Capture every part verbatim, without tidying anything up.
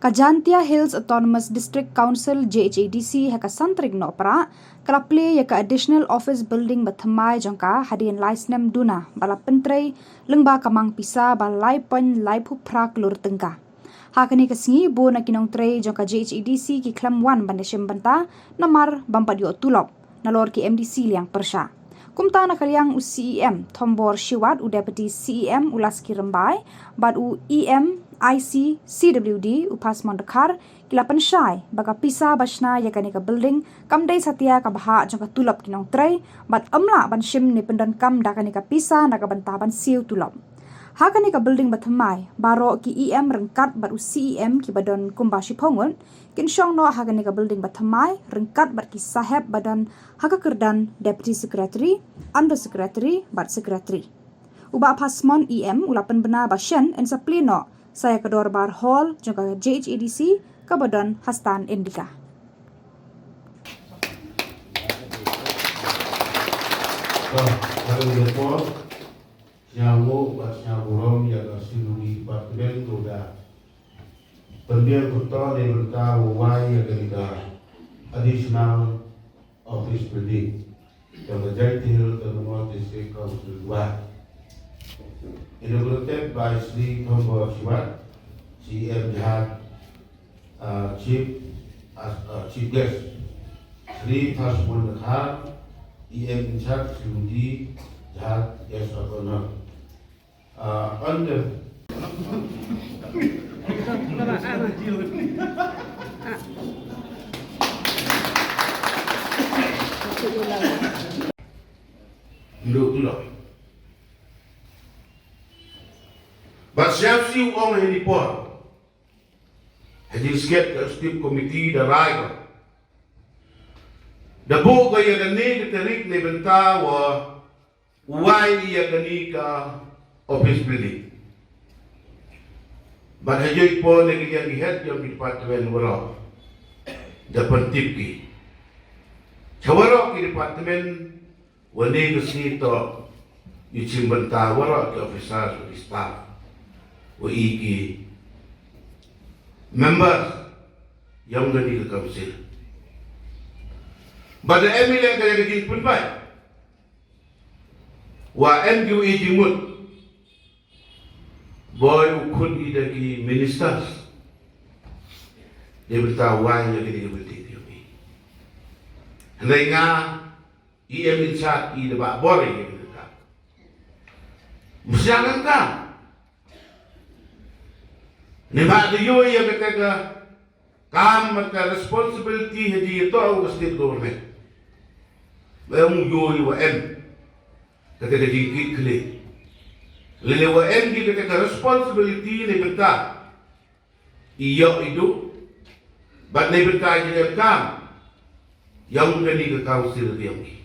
Ka Jaintia Hills Autonomous District Council, J H A D C, ha ka san tarik Nohprah, ka la plie ïa ka additional office building bathymmai jong ka hadien lai snem duna ba la pyntrei lyngba ka mang pisa ba lai point lai phew phra klur tyngka. Ha kane ka sngi, bun na ki nongtrei jong ka J H A D C ki khlem wan ban ïashim bynta namar bym pat ïoh tulop nalor ki M D C liang pyrshah. Kumta na ka liang u C E M Thombor Shiwat, u Deputy C E M u Laski Rymbai bad u E M I C C W D u Phasmon Dkhar ki la pynshai ba ka pisa ba shna ïa kane ka building kam dei satia ka bhah jong ka tulop ki nongtrei bad ym lah ban shim ne pyndonkam da kane ka pisa na ka bynta ban siew tulop. Ha kane ka building bathymmai, baroh ki E M ryngkat bad u C E M kiba don kumba shiphew ngut kin shong noh ha kane ka building bathymmai ryngkat bad ki sahep ba don ha ka kyrdan Deputy Secretary, Under Secretary bad Secretary. U Bah Phasmon E M u la pynbna ba shen yn sa plie noh sa ïa ka dorbar hall jong ka J H A D C kaba don ha Stand Indica. Ka, ka dei ka por, sngewbha bad sngewbha burom ïa ka Shillong Department ka da pynbiang pynton na ka bynta u wai ïa kane ka additional office building jong ka Jaintia Hills Autonomous District Council Wai. Inaugurated by Shri Thombor Shiwat, C E M Jharkhand, uh, chief as uh, chief guest, Shri Phasmon Dkhar, E M in charge, Shrimati Jha, guest of honor. Uh, on the Look, look. But Siamsi u ong ha kine ki por, ha jingskhem ka executive committee da rai ko, da buh ko ïa kane ka tarik na ka bynta u wai ïa kane ka office building. Bad ha kine ki por na ka liang ki head jong ki department waroh da pyntip ki sha waroh ki department, wa kane ka sngi to ïashim bynta waroh ki officers, ki staff, wa i ki members jong kane ka council. Bad da em i leh ka jingpynbeit, wa em ki wa i jingmut, boi u khun i da ki ministers na ka bynta wai ïa kane ka building. Hynrei nga E M in charge i da ba bor ïa kata. Msiang ka. Ni ba da ïoh ïa kata ka kam, kata ka responsibility ha jingïatoh u state government. Ba ïoh ïa wa em kata ka jingkit khlieh. Lele wa em ki kata ka responsibility na ka bynta i ïoh i duh bad na ka bynta jingem kam ïa kane ka council ka ïong i.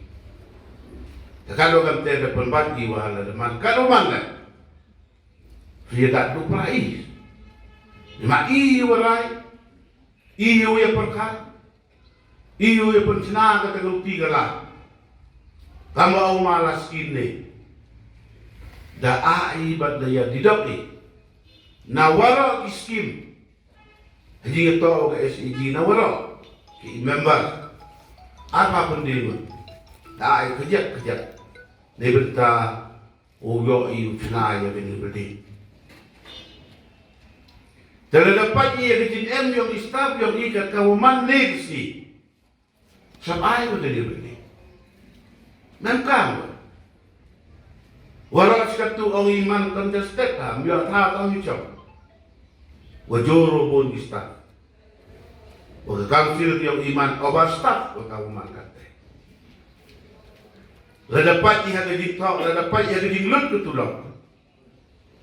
Te ka dei kam te da pynban i wa la da man ka dei man la. Ïa da duh pra i. Ma i wa rai, i wa ïa pyrkhat, i wa ïa pynchna kata ka luti ka la. Kam wa u ma la skim ne. Da a i bad da ïa didok i na waroh ki skim. Ha jingïatoh ka S E G na waroh ki member, ar ba pyndem da ai kjat kjat na ka bynta u ïoh i u chna ïa kane ka building. Te lada peit ïa ka jingem ïong i staff ïong i, kat ka wa man ne ka sngi. Sngap ai wa kane ka building. Mem kam wa. Waroh shi katto ong i man contested, ha, ym ïoh thaw tang ïa u chong. Wa jur wa bun ki staff. Wa ka council ka ong i man overstaff, wa ka wa man katte. Lada peit i ha ka jingthoh, lada peit i ha ka jinglut ka tulop,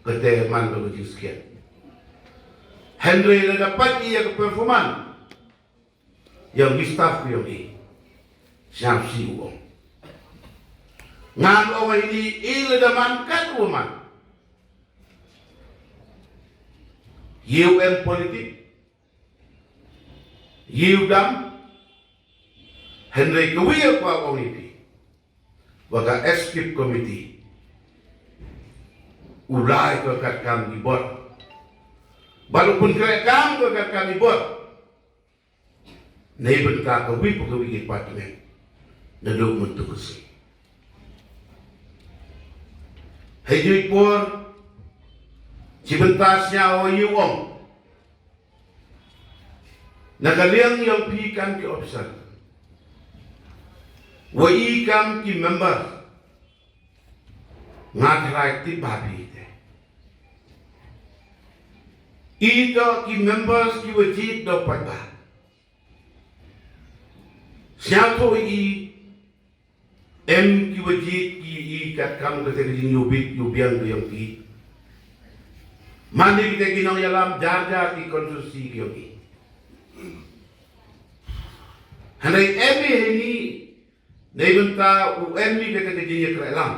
kate man ka jingskhem. Hynrei lada peit i ha ka performance ïong ki staff ïong i, sngap shi u ong. Ngan ong ïa ini, i lada man kat wa man. Ïa u em politik, ïa u dam, hynrei ka wi ïa ka ong ïa phi. Wa ka executive committee u lai ka kat kam ki bor. Bad u pynkhreh kam ka kam i bor. Neibynta ka wi pa ka wi ki department. Naduh mynta ka sngi. Hei jui por. Chi bynta sñiaw ïa u ong. Na ka liang yong phi kam ki officer. Wa i kam ki member. Nga tharai tip ba phi te. I to ki members ki wa jied do pat ba. Sñiawthuh i em ki wa jied ki i kat kam kata ka jingïubit ïubiang ka yong ki. Mane kita ki nongïalam jar jar ki konstituensi ki yong ki. Hynrei em i heini neibynta u em i kata ka jingïakhreh lang.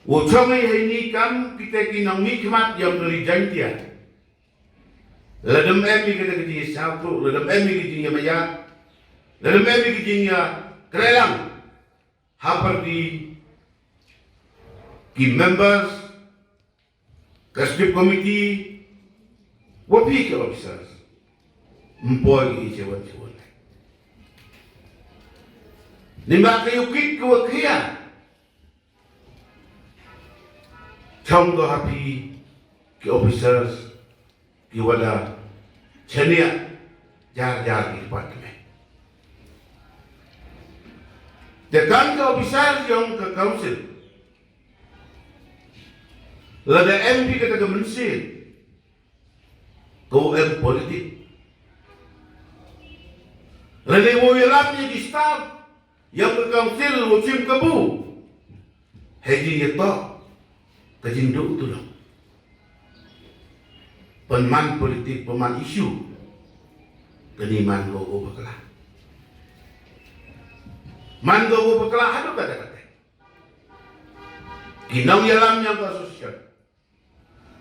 U chong i heini kam kita ki nongmihkhmat yong ka ri Jaintia. Lada em i kata ka jingïasñiawthuh, lada em i ka jingïamaya, lada em i ka jingïakhreh lang. Ha pyrdi ki members, ka executive committee, wa phi ki officers. Ym poi ki i chewan chewan. Ni ma ka yukit ka wa khia. Chong ko ha phi ki officers ki wa da chaniah jar jar ki department. Te kam ki officers yong ka council. Lada em phi kata ka mynsiem. Ko em politik. Lada wo ïalam ïa ki staff. Yong ka council wa chim kabu. Hei jingïatoh. Ka jingduh tulong. Pynman politik, pynman issue. Kani man ko ko bakla. Man ko ko bakla haduh kata kata. Ki nongïalam yong ka association.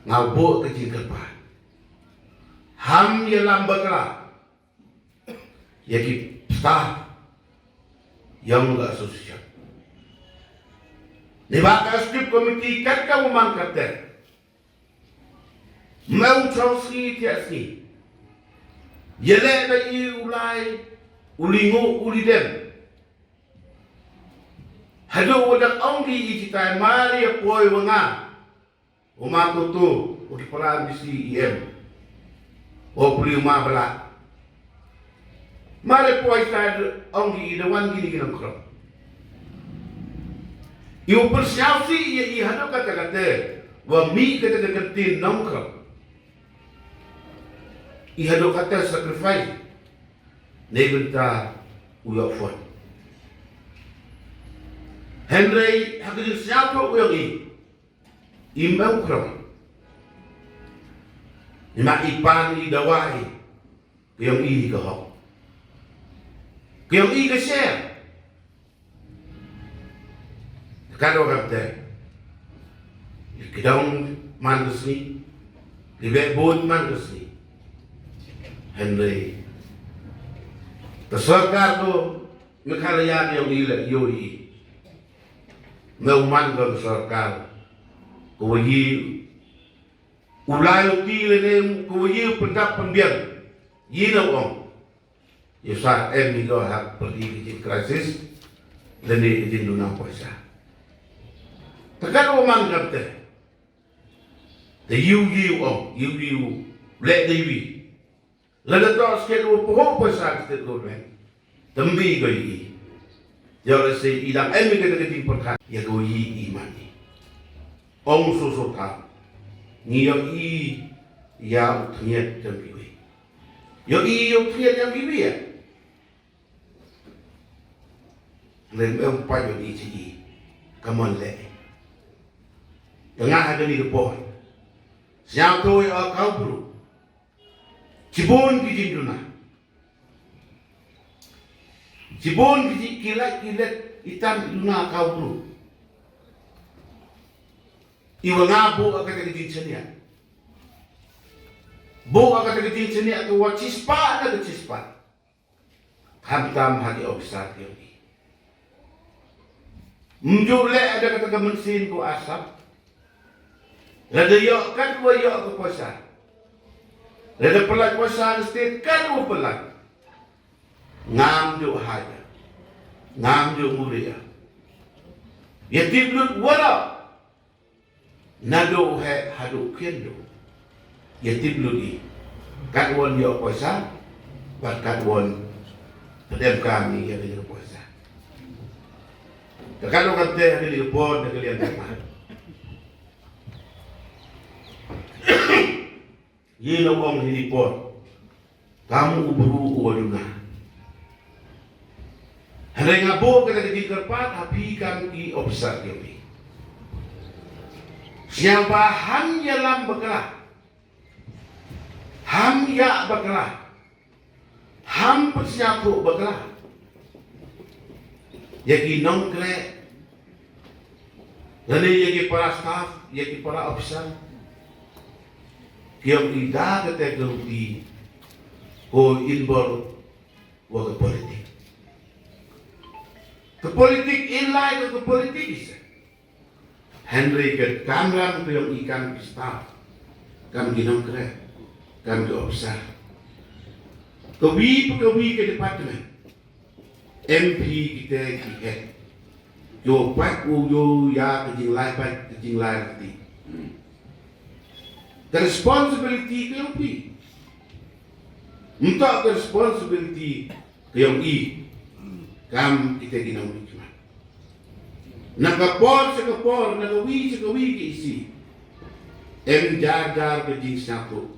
Nga buh ka jingkyrpad. Ham ïalam bakla. Ïa ki staff. Yong ka association. Ni ba ka executive committee kat ka wa man kat te. Mem chong sngi thiah sngi. Ïaleh ba i u lai, u li nguh, u li dem. Haduh wa dang ong ki i kitai mar ïa poi wa nga. U ma Toto, u ki para M D C E M. U pli u ma Bala. Mare poi sa ong ki i da wan kini ki nongkrong. I u pyrsiaw si i i haduh kata kata. Wa mi kata kata kata nongkrong. I haduh kata sacrifice. Neibynta u ïoh fund. Hynrei ha ka jingsñiawthuh u ïoh i. Im em krong. Ni ma i pan i dawa i. Ka yong i ka hok. Ka yong i ka share. Ka do kam te. Ki dong man ka sngi. Ki beh bun man ka sngi. Hynrei. Ka sorkar ko Meghalaya ka yong i le yo i. Me u man ka sorkar. Ko wa yi u lai u ti lane ko wa yi u pyndap pynbiang. Yi na u ong. Ïa sa em ni ko ha pyrdi ka jing crisis lane ka jing duna poisa. Te ka u man kam te. Te yu yi u ong, yu yi u leh de wi. Lada to state u poho poisa ka state government. Tymbi ko yi. Ïa lehse i dang em i ka dang ka jingpyrkhat ïa ko yi i man i. Ong so so tha. Ngi ïoh i ïa u thniat tymbi ko. Ïoh i ïa u thniat tymbi ko ïa. Lem em pa ïoh i chi i. Ka mon leh. Tengah ha kani ka por. Sñiawthuh ïa ka bru. Chibun ki jingduna. Chibun ki jing ki lait ki let i tam i duna ka u bru. I wa nga buh ka kata ka jingchaniah. Buh ka kata ka jingchaniah ka wa chispah na ka chispah. Khamtam ha ki officer ki yong i. Mjuh leh da kata ka mynsiem ko asap. Lada ïoh katwa ïoh ka pisa, lada pynlait pisa ka state katwa pynlait, ngam ju haja, ngam ju nguri ïa. Ïa tip lut waroh. Naduh heh haduh khyndiat. Ïa tip lut i. Katwon ïoh pisa, bad katwon pdem kam ïa ka pisa. Ka katwon kata ha ka por na ka liang ka. Ïa la ong hi ni por. Kam u bru u wa duna. Hynrei nga buh kata ka jingkyrpad ha phi kam ki officer ki phi. Sngewbha ham ïalam bakla. Ham ïa bakla. Ham pyrshah bakla. Ïa ki nongkreh. Lane ïa ki para staff, ïa ki para officer. Ki ong i da kata ka ruti ko involve wa ka politik. Ka politik in lai ka, ka politik isa. Hynrei ka kamram ka ong i kam ki staff, kam ki nongkreh, kam ki officer. Ka wi pa ka wi ka department. M P kita ki head. Yo pat u yo ïa ka jinglai pat ka jinglai rati. Ka responsibility ka ong phi. Mynta ka responsibility ka ong i. Kam kita ki nong bikmat. Na ka por sa ka por, na ka wi sa ka wi ka isi. Em jar jar ka jingsnap tu.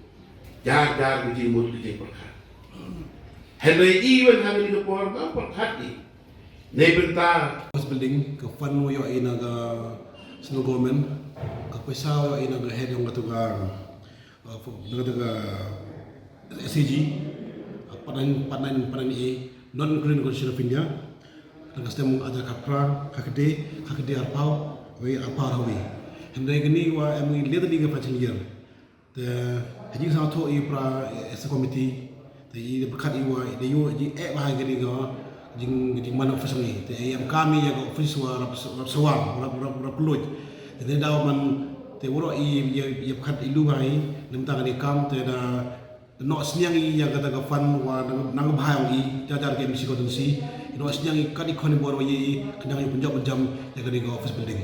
Jar jar ka jingmut ka jingpyrkhat. Hynrei i wan ha ka por ka pyrkhat i. Nei bynta. Office building, ka fund wa ïoh i na ka central government, ka pisa wa ïoh i na ka head yong ka tu ka, uh, na ka tu ka S A G, uh, panan, panan, panan i, non Green Constitution of India, na ka stem aja kapra, kakade, kakade arpau, wei arpau hawi. Hynrei kani wa em ngi late ni ka financial year. Te ha jingsngewthuh i para, eh, as a committee, te i da pyrkhat i wa i da ïoh i jingeh bha ïa kane ka jing, jingman office ngi. Te i em kam i ïa ka office wa rap, rap sawar, rap, rap, rap kylluid. Te ne daw man te waroh i ïa, ïa pyrkhat i lu bha i, ne mynta kane kam te da noh sniang i ïa kata ka fund wa nang, nang bha ïa i, jar jar ka M C constituency, i noh sniang i kat i khon i bor wa ïa i, khnang ïa pynjop pynjam ïa kane ka office building.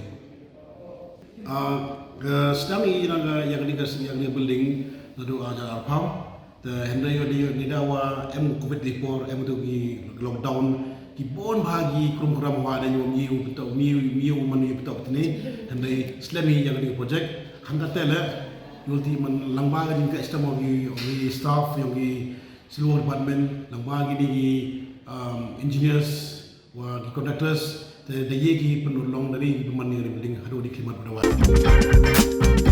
Ah, ka sdang i ïa ka, ïa ka, ïa ka building naduh, ah, hajar arphew. Te hynrei ïa ka, ïa ka, ïa ka wa em covid dei por, em tu ki lockdown, ki bun bha ki krum kram wa da ñium ñiu betok ñiu ñiu man ñiu betok tene. Hynrei slem i ïa ka project. Hangta te le, ïa ulti man lang ba ka jingkit stem ïa ki, ïa ki staff, ïa ki civil work department, lang ba ki dei ki, um, engineers, wa ki contractors, te da ïa ki pynurlong da ri ki pynman ïa ka building haduh di khlimat pada wat.